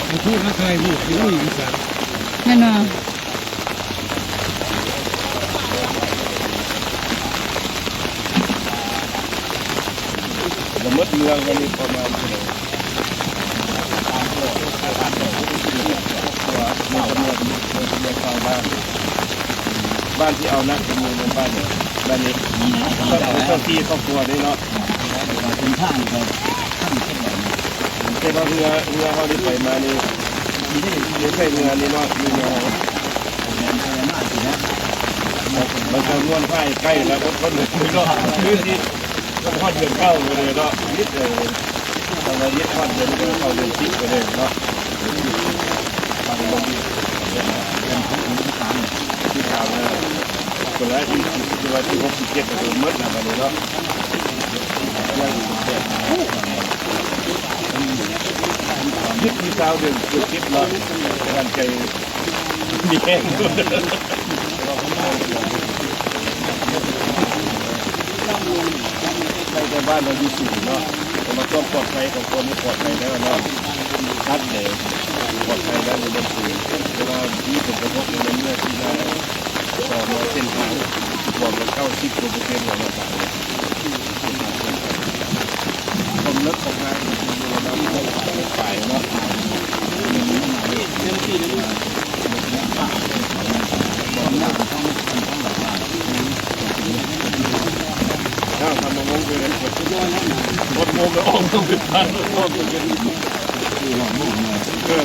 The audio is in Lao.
ບໍ່ຮູ້ວ່າໃຜຮູ້ ຮູ້ອີສານ ແມ່ນບໍ່? ລະໝົດເມືອງອັນນີ້ປະມານເທົ່າໃດ? ບ້ານ ບ້ານທີ່ເອົາໜັກເປັນໝູ່ແມ່ນບ້ານຫຍັງ? ບ້ານນີ້ ບ້ານນີ້ ເຈົ້າທີ່ຄອບຄົວເດ້ເນາະ. ເປັນທາງໄປ ທາງເປັນແບບນີ້ ແຕ່ວ່າເຮືອ ເຮືອເຮົານີ້ໄປມານີ້ ຢູ່ໃນເຮືອນີ້ເນາະ ຢູ່ເຮືອເຮົາ ມັນຈຳນວນທ້າຍໃກ້ແລ້ວ ຄົນເດີນເນາະ ຄືຊິຮອດເດືອນເກົ້າໄປເລີຍເນາະ ມິດເລີຍ ແຕ່ວ່າມິດຮອດເດືອນ ເດືອນເກົ້າ ເດືອນສິບໄປເລີຍເນາະ ເດືອນສິບ ບາງຄົນເດືອນສິບສາມ ສິບສາມ ຄົນລະອີກ ຄືວ່າທີຫົກ ທີເຈັດ ກໍໝົດແລ້ວບັດນີ້ເນາະ ຍັງອີກເປັນແປດ ສິບ ທີຊາວ ເດືອນສິບເນາະ ກຳລັງໃຈ ມີແຮງສຸດ ໄດ້ແຕ່ບ້ານເຮົາຢູ່ສູງເນາະ ແຕ່ວ່າຄວາມປອດໄພຂອງຄົນນີ້ປອດໄພແລ້ວເນາະ ຕັດແລ້ວ ປອດໄພແລ້ວໃນເມືອງສູງ ແຕ່ວ່າມີຜົນກະທົບໃນເມືອງທີ່ວ່າ ສອງຮ້ອຍເສັ້ນທາງ ລວມແລ້ວເກົ້າສິບກວ່າເປີເຊັນແລ້ວເນາະ ຄວາມເລິກຂອງທາງຢູ່ປະມານຫົກປາຍເນາະ ອ້າວ ທຳມະວົງເດີນ ຫົກໂມງແລ້ວ ອອກມາເປັນພັນ ເອີ.